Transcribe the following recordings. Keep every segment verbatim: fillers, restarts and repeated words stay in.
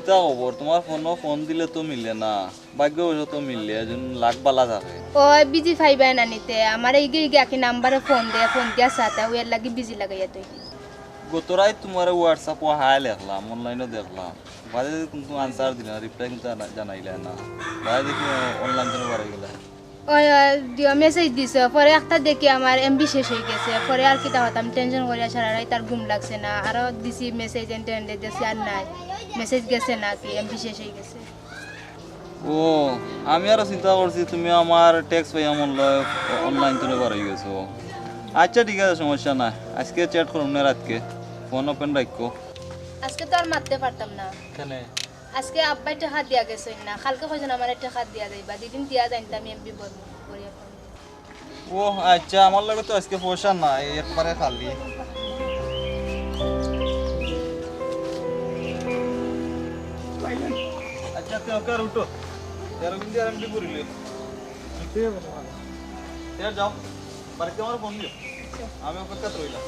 তা খবর, তুমার ফোনো ফোন দিলে তো মিলে না, ভাগ্যবশত মিললে, এজন লাখ বালা থাকে। ও, বিজি পাইবায় না নি তে, আমারে ইগে ইগে আকি নাম্বারে ফোন দে, ফোন দিয়া সাথে, ওই এর লাগি বিজি লাগাইয়া তুই। গত রাইত তুমারে WhatsApp-ও হাই লেখলাম, online-ও দেখলাম, বাদে কিন্তু আনসার দিলা না, রিপ্লাই কিন্তু জানা-, জানাইলা না, বাদে দেখি online-ও বারই গেলা। ওই, ওই, দিও, মেসেজ দিছো, পরে একটা দেখি আমার এমবি শেষ অই গেছে, পরে আর কিতা করতাম, টেনশন করিয়া সারা রাইত আর ঘুম লাগছে না, আরো দিছি মেসেজ, এন্ডে এন্ডে দেখছি আর নাই, মেসেজ গেছে না কি, এমবি শেষ অই গেছে। ও, আমি আরো চিন্তা করছি তুমি আমার টেক্সট পাইয়া মনে লয় online থনে বারই গেছো। আচ্ছা, ঠিক আছে, সমস্যা নাই, আজকে চ্যাট করুম না রাইতকে, ফোন ওপেন রাখো। আজকে তো আর মাততে পারতাম না। কেনে? আজকে আব্বায় টেকা দিয়া গেছইন না, কালকে কইছইন আমারে টেকা দিয়া যাইবা, দুই দিন দিয়া যাইন, তে আমি এমবি ভরমু, ভরিয়া ফোন দিমু। ও আচ্ছা, আমার লগে তো আজকে পয়সা নাই, একবারে খালি। আচ্ছা, তে ওকে আর উঠো, তেরো দিন দিয়ে আর এমবি করিলে। তে যাও। বাড়িতে আমার ফোন দিও, আমি অপেক্ষাত রইলাম।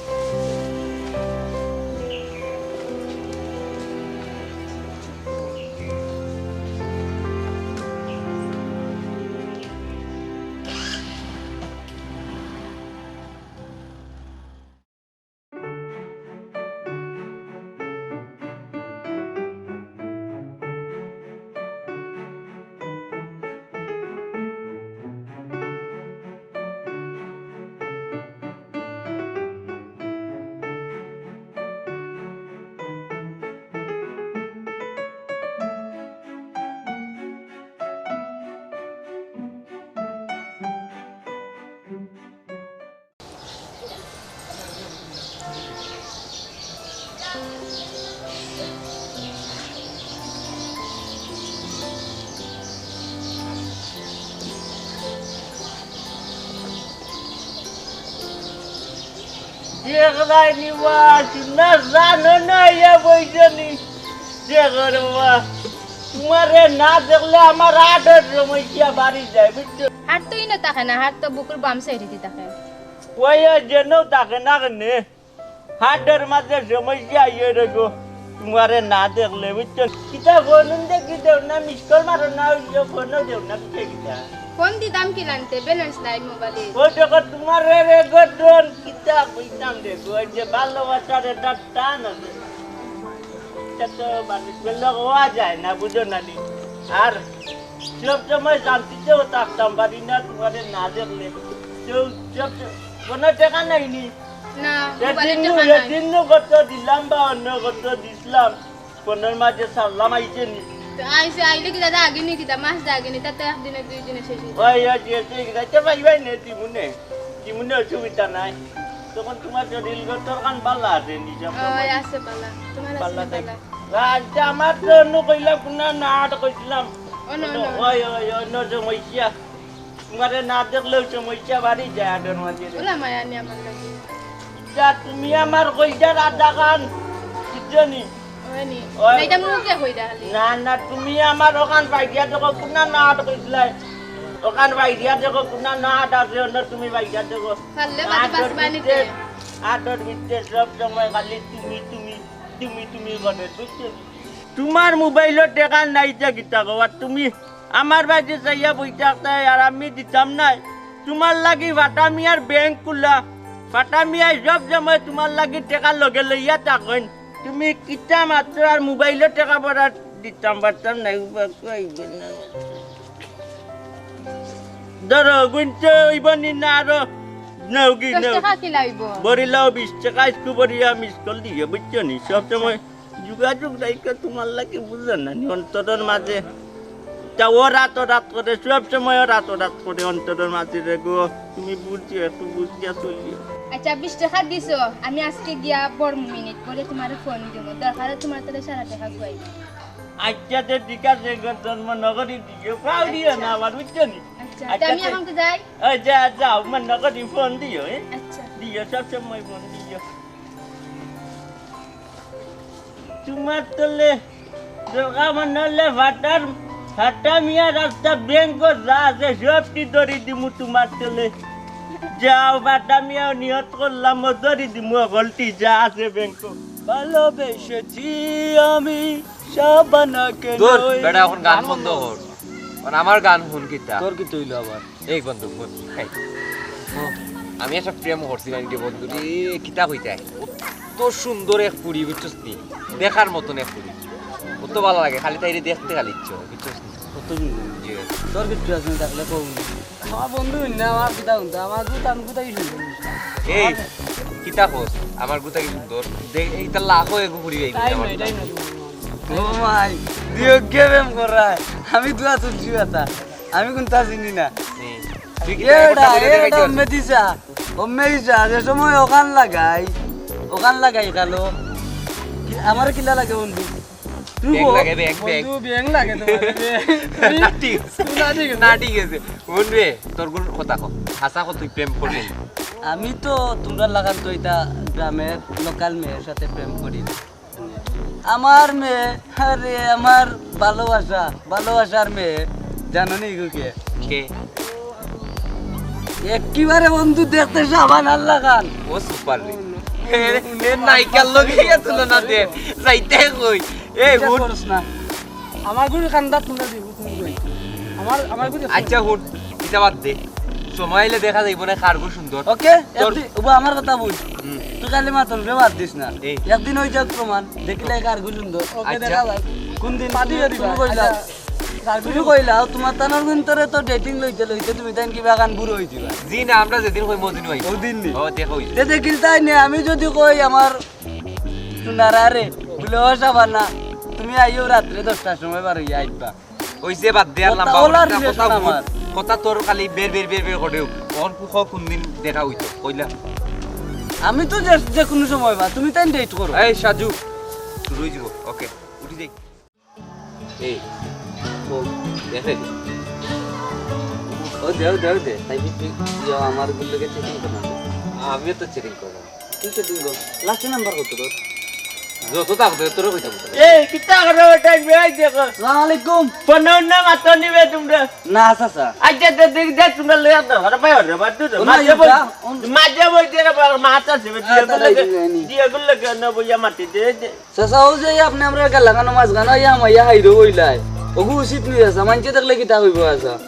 দেখলায় নি বা, না জানো না, ইয়া বইছো নি? দেখো রে বা, তুমারে না দেখলে আমার হার্টর সমস্যা বাড়ি যায়, বুঝছো? হার্ট তো ইনো থাকে না, হার্ট তো বুকুর বাম সাইডেদি থাকে। ওই, ওই, যেন থাকে না কেনে? হার্টর মাঝে সমস্যা আইয়ে রে গো, তুমারে না দেখলে, বুঝছো? কিতা ফোন দেখি দেও না, মিস কল মারো না, ওই যে ফোনও দেও না, বুঝছো কিতা? ফোন দিতাম কিলান তে, ব্যালেন্স নাই মোবাইলে। ও দেখো, তুমারে রে গো, ডন, কিতা কইতাম রে গো, এই যে ভালোবাসার একটা টান আছে। ইটা তো মানুষ বললে হওয়া যায় না, বুঝো না নি? আর সব সময় শান্তিতেও থাকতাম পারি না, তুমারে না দেখলে। তো সব, কোনো টেকা নাই নি? না, এ মোবাইলে দিন টেকা নু, এ নাই। দিন নু কত দিলাম বা অন্য কত দিছলাম, ফোনর মাঝে সারলাম, আইছে নি? তো আইছে, আইলে কিতা দাগে নি, কিতা মাস দাগে নি, তাতে একদিনে দুই দিনে শেষ অই যায়। ওই, ওই, যে, যে, যাইতে পারবায় নে, দিমুনে, দিমুনে অসুবিধা নাই। তখন তুমার শরীর গতর খান বালা আছে নি, সব ওই, সময় আছে বালা। তুমার আছে বালা নি থাকে। বালা? আচ্ছা, আমার তো অন্য কইলা কুনা না আট কইছিলাম। অন্য, অন্য, অন্য। ওই, ওই, অন্য সমস্যা। তুমারে না দেখলেও সমস্যা বাড়ি যায় আগের মাঝে রে। ওলা মায়া নি আমার লাগি। যা, তুমি আমার কইজার আধা খান, বুঝছো নি? হয় নি? ওই। না, ইটা মুখে কইরা খালি। না, না, তুমি আমার ওখান বাইরিয়া দেখো, কুনা না আট কইছিলায়। ওখান বাইরিয়া দেখো, কুনা না আট আছে, অন্য তুমি বাইরিয়া দেখো। পারলে বাদ আটর বাস বানিতে। ভিতরে, আটর ভিতরে সব সময় খালি তুমি, তুমি, তুমি, তুমি করে, বুঝছো? তুমার মোবাইলো টেকা নাই যে কিতা কও, আর তুমি আমার বাড়িত চাইয়া বই থাকতায় আর আমি দিতাম নায়। তুমার লাগি ফাটা মিয়ার ব্যাংক খুলা, ফাটা মিয়ায় সব সময় তুমার লাগি টেকা লগে লইয়া থাকইন। তুমি কিতা মাতরায় আর মোবাইলো টেকা ভরা দিতাম পারতাম না, উবা কইবে না। ধরো, গুনতে অইবো নি না আরো? নেওগি, দশ নেও। টেকা কিলা অইবো? ভরিলাও বিশ টেকা, একটু ভরিয়া মিস কল দিও, বুঝছো নি? সব সময় যোগাযোগ রাখো তুমার লাগি, বুঝো না নি? অন্তরর মাঝে। তা ও রাত ও রাত করে, সব সময় ও রাত ও রাত করে অন্তরর মাঝে রে গো। তুমি বুঝিও, একটু বুঝিয়া চলিও। আচ্ছা, বিশ টেকা দিছো, আমি আজকে গিয়া বড় মিনিট করে তুমারে ফোন দিমু, দরকারে তুমার তালে সারা টেকা খুয়াই। আচ্ছা, তে ঠিক আছে গো, জন্ম নগরী দিও, পাও দিও না আবার, বুঝছো নি? আচ্ছা, আচ্ছা, তে আমি তে এখন তো যাই। ওই যা, যাও, মনে করি ফোন দিও, এ? আচ্ছা। দিও, সব সময় ফোন দিও। তুমার তলে দরকার মনে অইলে ফাটার, ফাটা মিয়া রাস্তা ব্যাংক যা আছে, সবটি ধরি দিমু তুমার তলে। যাও, ফাটা মিয়া নিয়ত করলাম, ও ধরি দিমু, গলতি যা আছে ব্যাংক। ভালোবেসেছি আমি শাবানাকে দূর, নয়। বেটা, এখন গান বন্ধ কর। এখন আমার গান হুন কিতা? তোর কিতা অইলো আবার? এই বন্ধু, বন্ধু, এই। ও, আমি একটা প্রেম করছিলাম কি বন্ধু রে, কিতা কইতায়? অত সুন্দর এক পুরি, বুঝছস নি? দেখার মতন এক পুরি। অত ভালা লাগে, খালি তাইরে দেখতে খালি ইচ্ছা অয়, বুঝছস নি? কত সুন্দর। জি। তোর কিচ্ছু আছে না, থাকলে কও না। আমার বন্ধু অইন না, আমার কিতা হুনতো, আমার গুতা, আমি গুতা কি সুন্দর। এই, কিতা কস? আমার গুতা কি সুন্দর? দেখ, এইটা লাখো এগু পুরি যাইবি টাইম আমার নাই, গুতা। টাইম নাই। ও মাই, দুই অজ্ঞে প্রেম করায়। আমি দুয়া তুলছি বেটা। আমি কুনতা চিনি না। এই, তুই কি এটা, এটা, দেখাইতে পারছিস? অম্মে দিছা। অম্মে দিছা, যে সময় অখান লাগাই, অখান লাগাই কালো। কি, আমার কিলা লাগে বন্ধু? তুই ব্যাং বল। লাগে, ব্যাং, ব্যাং। বন্ধু, ব্যাং লাগে তোমার, ব্যাং। না, ঠিক আছে। না, ঠিক আছে। না, ঠিক আছে। হুন রে, তোর গুলোর কথা ক। হাছা ক, তুই প্রেম করলি? আমি তো তোমরা লাগান তো এটা গ্রামের লোকাল মেয়ের সাথে প্রেম করি। আমার মেয়ে, আরে আমার ভালোবাসা, ভালোবাসার মেয়ে, জানো নি গো কে? কে? একেবারে বন্ধু দেখতে সাবান আল্লাহ খান। ও সুপার রে। এ, এ নায়িকার লগে ইয়া তুলনা দে। যাইতে কই? এই এটা হুন। করস না। আমার গুরু কান্দা তোমরা দিব, তুমি কই? আমার, আমার গুরু আচ্ছা হুন, ইটা বাদ দে। সময় আইলে দেখা যাইব না কার গু সুন্দর। ওকে, তোর একদিন, ওবা আমার কথা বুঝ। হুম। তুই খালি মাতন রে বাদ দিস না। এই। একদিন অই যাক প্রমাণ, দেখিলে কার গু সুন্দর। ওকে, আচ্ছা। দেখা যাক। কোন দিন বাদ তুমি, দিয়ে দিবা। তুমি কইলাও। আচ্ছা। তুমি কইলাও, তোমার তানোর ভিতরে তো ডেটিং লইতে লইতে তুমি তাইন কিবা গান বুড়ো হই দিবা। জি না, আমরা যেদিন কই মদিন হই। ওদিন নি। ও, দেখো ওই। তে দেখিল তাই নে, আমি যদি কই আমার সোনারা রে, বলে, "ও সাবানা, তুমি আইও রাত্রে দশটার সময় বার হইয়া আইবা।" ওই যে বাদ দে, আর কথা লম্বা ওলার কথা, relation কথা আমার। কথা তোর খালি বের বের বের বের করে। কোন কু-, ক-, কোন দিন দেখা হইতো, কইলা? আমি তো যে, যে কোনো সময় বা, তুমি তাই ডেট করো। এই সাজু, শুরু হয়ে যাব। ওকে, উঠি যাই। এই, ও, দেখে। ও, দেও, দেও, দে। তাই কি তুই, ইয়া, আমার গুলোকে চেটিং করো না। আমিও তো চেটিং করবো। তুই তো দিন গো। লাস্ট নাম্বার কত তোর? যত দাম দেবে, তোরে কইতাম। এই, কিতা করো ওটা? এই দেখো। আসসালামু আলাইকুম। ফোন না মাতো নিবে তোমরা। না, চাচা। আচ্ছা, তো দেখ, দেখ, তোমরা লইয়া দাও। আরে ভাই, আরে ভাই, তুই তো ও না, মাঝে ইটা, বই, অন- মাঝে বই দিয়ে রে বাবা, মাথা আছে, আচ্ছা, দিয়ে গুলো তাই কে, দিবে নি। দিয়ে গুলো কে না বইয়া মাটি দে, দে। চাচা, ও যে আপনি আমরা গেলা কেন মাঝখানে ইয়া মাইয়া হাইরো বইলাই। ওগু উচিত নি চাচা, মানছে দেখলে কিতা কইবো চাচা?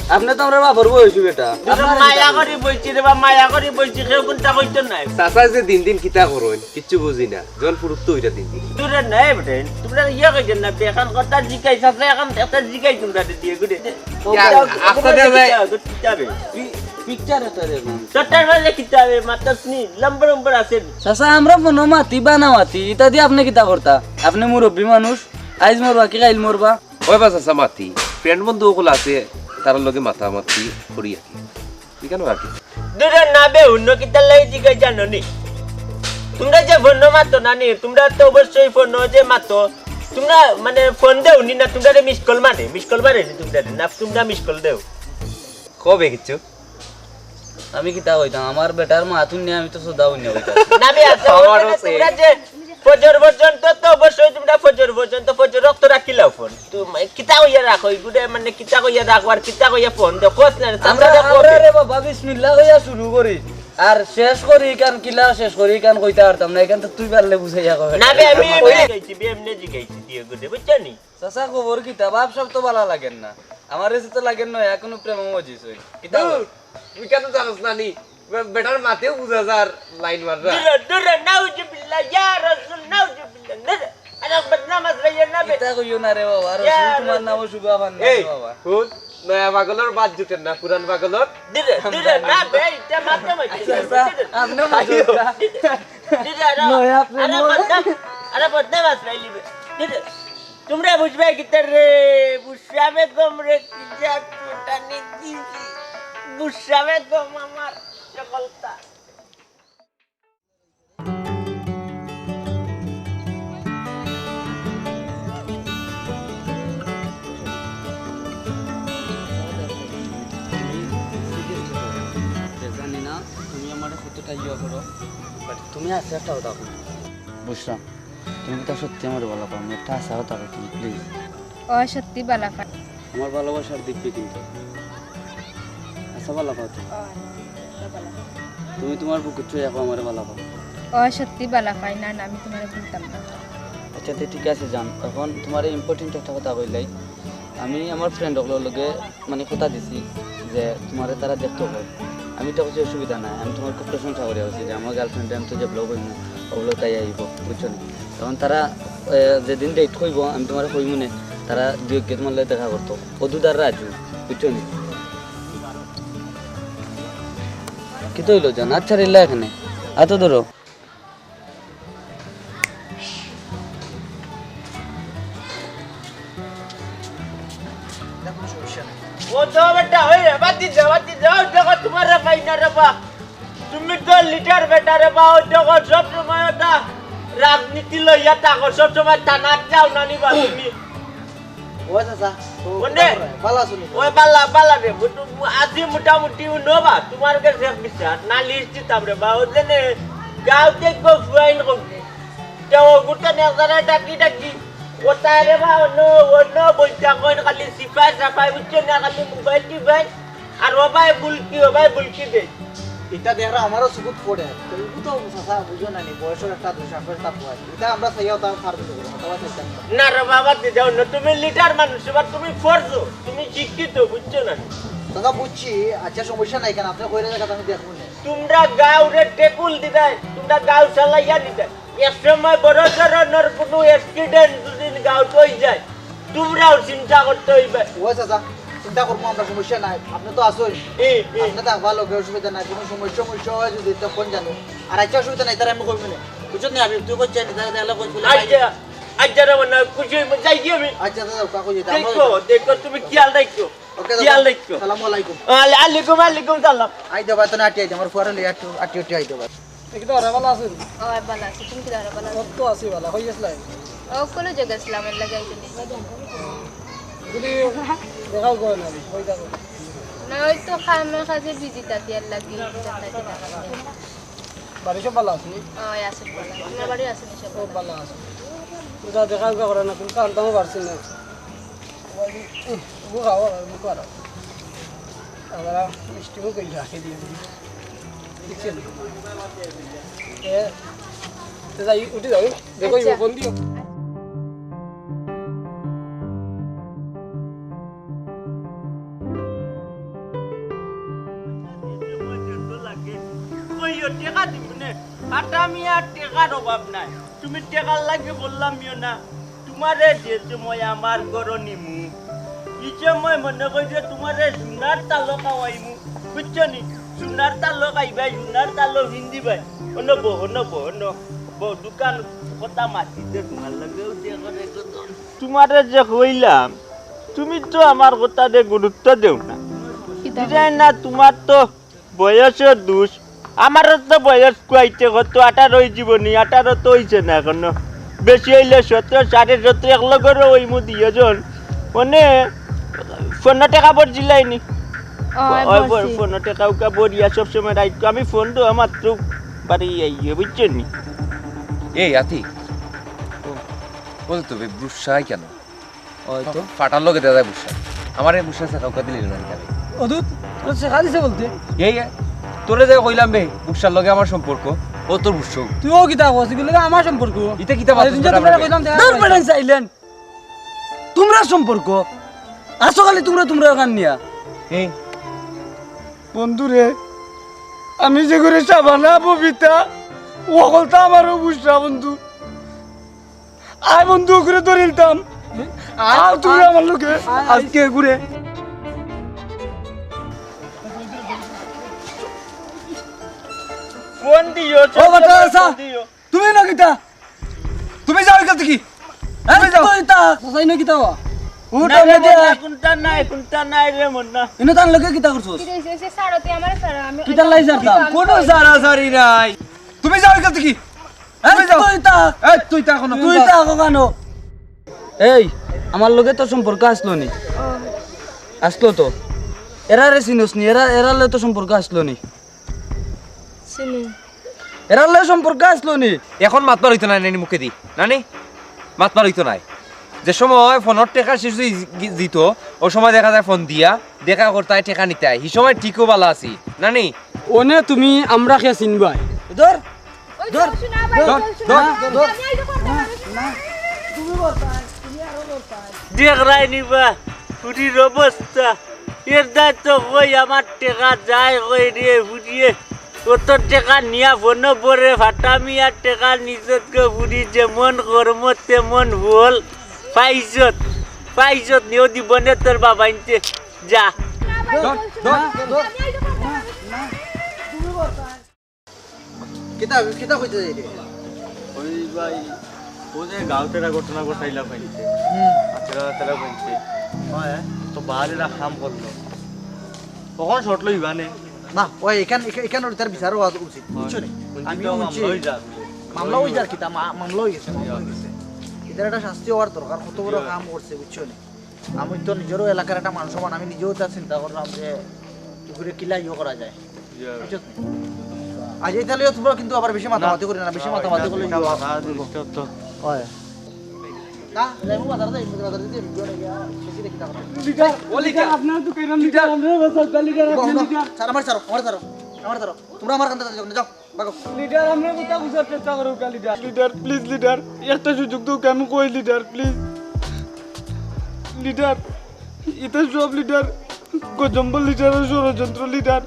আপনি তো আমরা বাপর বয়সী বেটা। দুজন আপনার মায়া কিতা করি বইছি রে বা, মায়া করি বইছি, কেউ কোনটা কইতো নাই। চাচা যে দিন দিন কিতা করইন, কিচ্ছু বুঝি না। জন ফুরুত তো ওইটা দিন দিন। দূরে নাই বেটা, তোমরা ইয়ে কইছেন না, এখন কথা জিকাই, চাচা এখন একটা জিকাই তোমরা দিয়ে ঘুরে। ও ইয়া, ভাই, আস্তে দে ভাই। কিতা হবে? পি-, পিকচার একটা দেখুন। তোরটার মাঝে কিতা হবে? মাত্র শুনি, লম্বা লম্বা আছে। চাচা, আমরা মনো মাতি বা না মাতি, ইতা দিয়ে আপনি কিতা করতা? আপনি মুরব্বী মানুষ, আইজ মরবা কি কাইল মরবা? ওই বা চাচা মাতি, ফ্রেন্ড বন্ধু অকল আছে, তার লগে মাতামাতি করি আর কি। ঠিক আছে আর কি। দূরে না বে, অন্য কিতার লাগি জিগাই জানো নি? তোমরা যে ফোন মাতো না নি, তোমরা তো অবশ্যই ফোন যে মাতো। তোমরা মানে ফোন দেও নি না, তোমরা মিস কল মারে, মিস কল মারে নি তোমরা, না তোমরা মিস কল দেও। কবে কিচ্ছু? আমি কিতা কইতাম, আমার বেটার মা তুই নিয়ে আমি তো সদা অন্য কইতাম। না বে, আচ্ছা, আমারও ওখানে same। তোমরা যে ফজর পর্যন্ত তো অবশ্যই তোমরা ফজর পর্যন্ত, ফজর রক্ত রাখিলাও ফোন। তুমি কিতা কইয়া রাখো, এগুলো মানে কিতা কইয়া রাখো আর কিতা কইয়া ফোন দেও, কস না, আমরা, চাচা দেখো আমরা বে। রে বাবা, বিসমিল্লাহ কইয়া শুরু করি। আর শেষ করি কান কিলা, শেষ করি কান কইতে পারতাম না, এখান তো তুই পারলে বুঝাইয়া কবে। না বে, আমি এমনি জিগাইছি, বে, এমনি জিগাইছি, দিয়ে গুদে, বুঝছো নি? চাচা, খবর কিতা? বাপ সব তো ভালা লাগেন না। আমার এসে তো লাগেন না, এখনো প্রেম মজিস হই। কিতা দূর, তুই কেন জানোস না নি? বে-, বেটার মাতেও বুঝা যার লাইন মাররা। দূরে, দূরে, নাউজুবিল্লাহ, ইয়া রাসূল, নাউজুবিল্লাহ, দূরে। আরে বদনাম আছে, ইয়া নবী। কিতা কইও না রে বাবা, ইয়া রাসূল তোমার রাসূল। নামও শুভ আবার না এই, রে বাবা। হুন, নয়া পাগলর বাদ জুটের না, পুরান পাগলর। দূরে, দূরে, না বে, ইটা মাতে মাতে। চাচা, আপনি আইও। বুঝুন না। দূরে, আরে, নয়া প্রেম আরে বদনাম, আরে বদনাম আছে, দূরে। তোমরা বুঝবে কিতা রে? বুঝাবে তোমরে কি যে এক ফুটানি দিছি। বুঝাবে তো আমার সকলতা। জানি না তুমি আমারে কতটা ইয়ে করো, but তুমি আছে একটা কথা বলো। বুঝলাম। তুমি কিতা সত্যি আমারে ভালা পাও? আমি একটা হাছা কথা কই তুমি, please। ও সত্যি ভালা পাই। আমার ভালোবাসার দিব্যি কিন্তু। আচ্ছা, ভালা পাও তো? ও, আচ্ছা, ভালা পাই। তুমি তোমার বুকুর চুই এখন আমারে ভালা পাও। ও সত্যি বালা পাই না, না, আমি তুমারে ভুলতাম না। আচ্ছা, তে ঠিক আছে জান, এখন তুমারে important একটা কথা কইলাই। আমি আমার friend অকলর লগে মানে কথা দিছি যে তুমারে তারা দেখতো কয়। আমি তো কইছি অসুবিধা নাই, আমি তুমার খুব প্রশংসা করি কইছি যে আমার girlfriend, আমি তো যে vlog অইমু, ওগুলো তাই আইব, বুঝছো নি? তখন তারা, এ, যেদিন date কইব, আমি তুমারে কইমু নে, তারা দুই একজন তুমার লগে দেখা করতো, অদুদ আর রাজু, বুঝছো নি? কিতা অইলো জান? আচ্ছা, রিল্লা এখানে, আতো ধরো। ও তো বেটা, ওই রে, বাদ দি যাও, বাদ দি যাও, দেখো তুমারে পাই না রে বা। তুমি তো leader বেটা রে বা, ওই দেখো সব সময় ওটা রাজনীতি লইয়া থাকো, সব সময় থানাত যাও না নি বা তুমি। ও চাচা, তো কোনে? কিতা করে? বালা আছো নি? ওই বালা, বালা রে, বুটু, আছি মোটামুটি, হুনো বা, তুমার কাছে এক বিচার, নালিশ দিতাম রে বা, ওই যে নে, গাঁওতে গো ফুয়াইন কম। তে ও গুটা নেজারে ডাকি ডাকি, ও তাই রে বা, অন্য, অন্য বইতা কইন খালি সিপাই সাপাই, বুঝছো না, খালি মোবাইল টিপাই। আর ও ভাই বুলকি, ও ভাই বুলকি দে। ইটা দেখরা আমারও চকুত পড়ে। তো ইগু তো চাচা বুঝো না নি, বয়সর একটা দোষ, আপনার তা বয়স। ইটা আমরা চাইয়াও তার পারবো না, কথা চাইতাম না। না রে বাবা, দি যাও না, তুমি leader মানুষ, এবার তুমি ফরজো, তুমি শিক্ষিত, বুঝছো না? দাদা বুঝছি, আচ্ছা সমস্যা নাই, কেন আপনি কইরা দেখা আমি দেখবো না। তুমরা গাঁওরে টেকুল দিবায়, তুমরা গাঁও চালাইয়া নিবায়। এক সময় বড় ধরনের কোনো accident যদি গাঁওত অই যায়, তুমরাও চিন্তা করতে অইবে। ও চাচা, চিন্তা করবো আমরা, সমস্যা নাই। আপনি তো আছোই। ই, ই। আপনি থাকবা লগে, অসুবিধা নাই। কোনো সমস্যা, সমস্যা হয় যদি তো ফোন জানো। আর আচ্ছা, অসুবিধা নাই, তারা আমি কইবো না। বুঝছো না, আমি তুই কইছিস, তারা তাহলে কইবো না। আচ্ছা, আচ্ছা রে, মনে হয় খুশি হইবো, যাই কি আমি? আচ্ছা, দাদা, কাকু যেটা আমার দেখো, দেখো, তুমি খেয়াল রাখো। ওকে, দাদা। খেয়াল রাখো। সালামু আলাইকুম। ওয়ালে-, আলাইকুম, আলাইকুম সালাম। আই দেবা, তো নাটি আই দে, আমার ফুয়ারে লই একটু আটি উটি আই দেবা। এ কিতা ওরা ভালা আছইন? ও, ভালা আছি। তুমি কিতা ওরা ভালা আছো? ও তো আছি ভালা। কই গেছিলা? ও, কলেজে গেছিলাম, এর লাগি আইতে দেরি। যদি দেখাও করে না, কই যাবো? না, ওই তো কামের কাজে busy থাকি, এর লাগি দেখা হয় না। বাড়ি সব ভালা আছইন? ও, আছইন ভালা। তোমার বাড়ি আছইন সব ও, ভালা? ভালা আছইন। তো যা দেখা উকা করে না, তুমি তো আনতামও পারছি না। ও খাও, ও খাও। আমরা মিষ্টিও করি রাখি দিয়ে দিই। দেখছেন? এ, তো যাই, উঠি যাও। দেখো, আচ্ছা। ফোন দিও। কইও, টেকা দিমু নে। আটা মিয়া, টেকার অভাব নাই। তুমি টেকার লাগি বললাম মিও না। তুমারে যে সময় আমার ঘরো নিমু, ই সময় মনে করি যে তুমারে সোনার তালো খাওয়াইমু, বুঝছো নি? সোনার তালো খাইবায়, সোনার তালো পিন্দিবায়। অনো বও, অনো বও, অনো বও, দোকান কথা মাতি দে তুমার লগে, ও যে করে কত। তুমারে যে কইলাম, তুমি তো আমার কথারে গুরুত্ব দেও না। কিতা বুঝাই না, তুমার তো বয়সর দোষ, আমারও তো বয়স কুয়াইতে কত, আঠারো অইযিবো নি, আঠারো তো অইছে না এখনো, বেশি অইলে সতেরো, সাড়ে সতেরো, এক লগরও অইমু দুইজন। মানে, পনেরো টেকা ভরছিলায় নি? ও, ওই ভরছি। পনেরো টেকা উকা ভরিয়া সব সময় রাইত আমি ফোন দেওয়া মাত্র বাড়ি আইয়ে, বুঝছো নি? এই আতি, ও, বল তো বে, ব্রুশ চাই কেন? ওই তো। ফাটার লগে দাদা বুসা। আমারে বুসা ছাড়া কাউকে দিলি না কেন? অদুত, তোর শেখা দিছে বলতে? এই, এই, তোরে যে কইলাম বে, বুসার লগে আমার সম্পর্ক, ও তোর বুসো। তুই ও কিতা কস? এগুলো আমার সম্পর্ক। ইতা কিতা আরে, বাতাস তুই যে বেটা তোমরা বেটা? কইলাম, দেখা দূর কইলাম। বেটা, silent। তোমরা সম্পর্ক? আসো খালি তোমরা, তোমরা ওখান নিয়া। এই। বন্ধু রে, আমি যে করে সাবানা, ববিতা, ও হকলতা আমারও বুসা বন্ধু। আয় বন্ধু, ঘুরে ধরিলতাম। আয়, আয় তুমি আয়, আমার লগে। আয়, আয়। আজকে ঘুরে। ফোন দিও, ও বাটা, ফোন আসা। দিও। তুমি না কিতা? তুমি যাও এখান থেকে। হ্যাঁ, তুমি যাও। তুই তা, কোথায় না কিতা? উঠ, না রে, আমি দে। মন্না, কোনটা নাই, কোনটা নাই রে মন্না। ইনো তার লগে কিতা করছস? কিতা হইছে? সে সারা, তুই আমারে সারা, আমি কিতা লাই সারতাম? কোনো সারা সারি নাই। তুমি যাও এখান থেকে। এই, তুই থাক। এই, তুই থাক না। তুই থাক ওখানো। এই, আমার লগে তো সম্পর্ক আসলো নি। আসলো তো। এরারে চিনোস নি, এরা, এরার লগে তো সম্পর্ক আসলো নি। চিনি। এরার লগে সম্পর্ক আসলো নি। এখন মাতবার অইতো নায় নানি মুখেদি। নানি? মাতবার অইতো নায়। যে সময় ফোনর টেকা শেষ অই যিত, ও সময় দেখা যায় ফোন দিয়া, দেখা করতায়, টেকা নিতায়। হি সময় ঠিকও বালা আছি। নানি? ওনে তুমি আমরা কে চিনবায়? ধর। ও ধর, ধর, ধর, ধর। আমি এই যে করতে পারি। না, তুমি করতায়, তুমি আরো করতায়। দেখরায় নি বা, ফুরির অবস্থা। এর দায় তো কই আমার টেকা যায় কই রে ফুরিয়ে। অত টেকা নিয়া বন বরে ফাটামি আর টেকা নিজত গো ফুরি যেমন কর্ম তেমন ফল। পাইছত, পাইছত নিও দিবনে তোর বাবাইন্তে। যা। ধর, ধর, ধর। আমি এই যে করতে পারি। না, না, তুমি করতায়। কিতা, কিতা কইতে যাই রে? ওই ভাই, ও যে গাঁওত এরা ঘটনা ঘটাইলা পাইছে। হুম। আচ্ছা, তারা পাইছে। হয়। তো বাহার এরা কাম করলো। তখন শর্ট লইবা নে। না, ওই এখান, এখান, এখান ওর তার বিচার হওয়া উচিত, হয়। বুঝছো নি? উচিত আমি তো শুনছি মামলা হয়ে যাবে। মামলা হয়ে যার কিতা, মা-, মামলা হয়ে গেছে, মামলা হয়ে গেছে। এদের একটা শাস্তি হওয়ার দরকার, কত বড় হয়। কাম করছে, বুঝছো নি? আমি তো নিজেরও এলাকার একটা মান সম্মান, আমি নিজেও তা চিন্তা করলাম যে কি করে কিলা ইয়ে করা যায়। ইয়া। বুঝছো নি? আজ এই তাহলে তোমরা কিন্তু আবার বেশি মাতামাতি করি না, বেশি না, মাতামাতি এটা করলে ইয়ে হয়। জিনিসটা তো হয়। না, লেবু বাজার যাই, বাজার যাই, ভিডিও নিয়ে গিয়া শেষে দেখি তারপরে। লিডার, ও লিডার, আপনারা তো কইলাম লিডার, লিডার। আমরা বাজার, লিডার, আপনি বলো, লিডার। স্যার, আমার স্যার, আমার স্যার, আমার স্যার। তোমরা আমার কান্দাত যাও, যাও, ভাগো। লিডার, আমরা কথা বুঝার চেষ্টা করো, লিডার। লিডার, প্লিজ লিডার, একটা সুযোগ দাও, আমি কই লিডার, প্লিজ। লিডার, এটা সব লিডার, গজম্বর লিডারের ষড়যন্ত্র লিডার।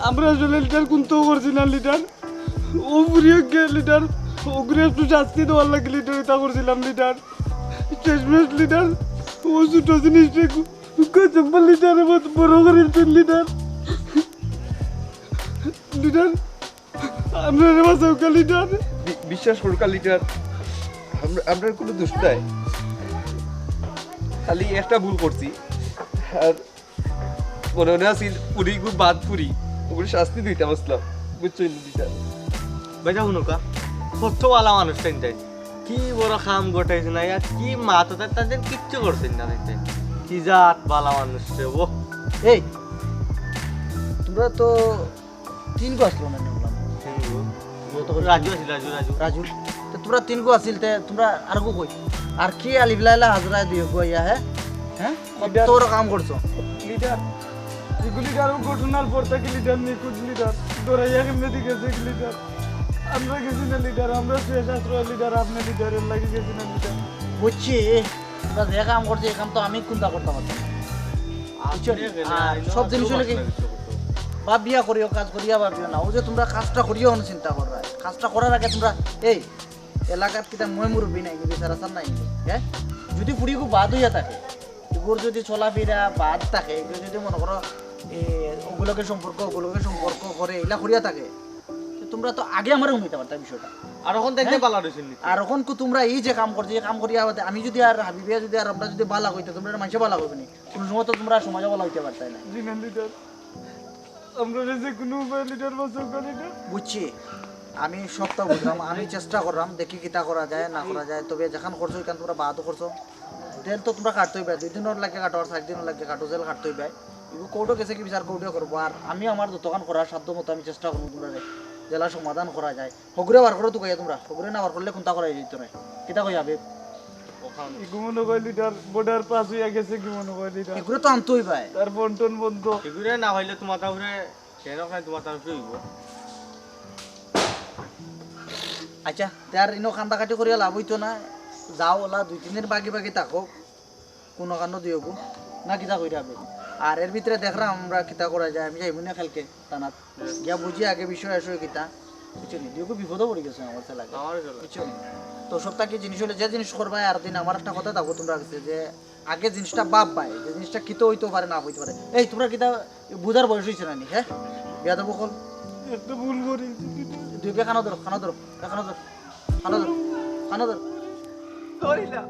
আমরা আসলে লিডার কুন্তাও করছি না লিডার। ও ফুরিয়ে গিয়ে লিডার, ওগুলো একটু শাস্তি দেওয়ার লাগি লিডার, এটা করছিলাম লিডার। শেষমেশ লিডার, ও ছোট জিনিসটা গজম্বর লিডারের মতো বড় করে লিডার। লিডার, আমরারে বাঁচাও কা লিডার। বি-, বিশ্বাস করো কা লিডার, আমরা, আমরার কোনো দোষ নাই। খালি একটা ভুল করছি। আর মনে মনে আছিল, উনি গু বাদ পুরি, ওগুলো শাস্তি দিতাম আসলাম। বুঝছো নি লিডার? বেটা হুনো কা, কত ভালা মানুষ তাইন তাইন। কি বড় কাম ঘটাইছে না, আর কি মাত তার, তার দিন কিচ্ছু করছেন না তাইন তাইন। কি জাত ভালা মানুষ রে ও। এই, তোমরা তো তিন গো আসলো না, শুনলাম। তিন গো। গত কাল রাজু আছিল, রাজু, রাজু। রাজু, তো তোমরা তিন গো আছিল, তে তোমরা আর গো কই? আর কি আলিফ লাইলা হাজরা দুই গো ইয়া, হ্যাঁ? হ্যাঁ? কত লিডার। বড় কাম করছো। লিডার, এগুলি কারো ঘটনার পর থাকি লিডার নিখোঁজ লিডার। ধরাইয়া কেমনে দিকে গেছে লিডার? আমরা গেছি না লিডার, আমরা শেষ আশ্রয় লিডার, আপনি লিডারের লাগি গেছি না লিডার। বুঝছি, তোমরা যে কাম করছো, এই কাম তো আমি কুন্তা করতাম পারতাম না। বুঝছো নি? আর সব জিনিস হইলে কি, ভাবিয়া করিও, কাজ করিয়া ভাবিও না। ও যে তোমরা কাজটা করিও, অনো চিন্তা কররায়। কাজটা করার আগে তোমরা, এই এলাকাত কিতা ময় মুরব্বি নাই নি, বিচার আচার নাই নি, হ্যাঁ? যদি ফুড়িগু বাদ হইয়া থাকে, এগুর যদি চলাফিরা বাদ থাকে, এগুর যদি মনে করো, এ, ওগুলোকে সম্পর্ক, ওগুলোকে সম্পর্ক করে, এলা করিয়া থাকে, তো তোমরা তো আগে আমারে হুনাইতা পারতা বিষয়টা। আর অখন দেখতে হ্যাঁ? বালা রইছেন নি। আর অখন কু তোমরা এই যে কাম করছো, এই কাম করিয়া বাদে আমি যদি আর হাবিবিয়া যদি আর আমরা যদি বালা কইতে, তোমরা মানষে বালা কইবে নি। কোনো সময় তো তোমরা সমাজে বালা হইতে পারতায় না। জি না, লিডার। আমরা যে কোনো উপায়ে লিডার বাঁচাও করি না। বুঝছি, আমি সবটা বুঝলাম, আমি চেষ্টা করলাম, দেখি কিতা করা যায়, না করা যায়। তবে যেখান করছো, ওইখান তোমরা বাদও করছো। জেল তো তোমরা খাটতে হইবে, দুই দিনর লাগে খাটো আর চার দিনর লাগে খাটো, জেল খাটতে হইবে। এগুলো কোর্টও গেছে কি বিচার কোর্টে করবো। আর আমি আমার যতক্ষণ করার সাধ্য মতো আমি চেষ্টা করবো তোমরা জেলা সমাধান করা যায়। হগুরে বার করো তো কইয়া তোমরা, হগুরে না বার করলে কুন্তা করা যাইতো না। কিতা কই হাবিব? এগু মনে কয় লিডার, বর্ডার পাস হইয়া গেছে কি মনে কয় লিডার। এগুরে তো আনতে হইবায়। তার বন্টন বন্ধ। এগুরে না হইলে তোমার তারপরে কেন খাই তোমার তারপরে হইব। আচ্ছা, তে আর ইনো কান্দাকাটি করিয়া লাভ হইতো না। যাও ওলা দুই তিন দিন বাকি বাকি থাকো। কোনো কাণ্ড দিও গো। না কিতা কইরা হবে। আর এর ভিতরে দেখলাম আমরা কিতা করা যায়। আমি যাইব না কালকে থানাত। গিয়া বুঝি আগে বিষয় আসলে কিতা। বুঝছো নি? দিও গো বিপদও পড়ি গেছে আমার ছেলে। আমারও চলে। বুঝছো নি? তো সব থাকি জিনিস হলে যে জিনিস করবায় আর দিন আমার একটা কথা থাকবো তোমরা কাছে যে আগে জিনিসটা ভাববায়, যে জিনিসটা কিতা হইতে পারে না হইতে পারে। এই তোমরা কিতা বুঝার বয়স হইছে না নি, হ্যাঁ? বিয়াদব অকল। একটা ভুল করি। দুইকে কানো ধরো, কানো ধরো, কানো ধরো, কানো ধরো, কানো ধরো। ধরিলাম।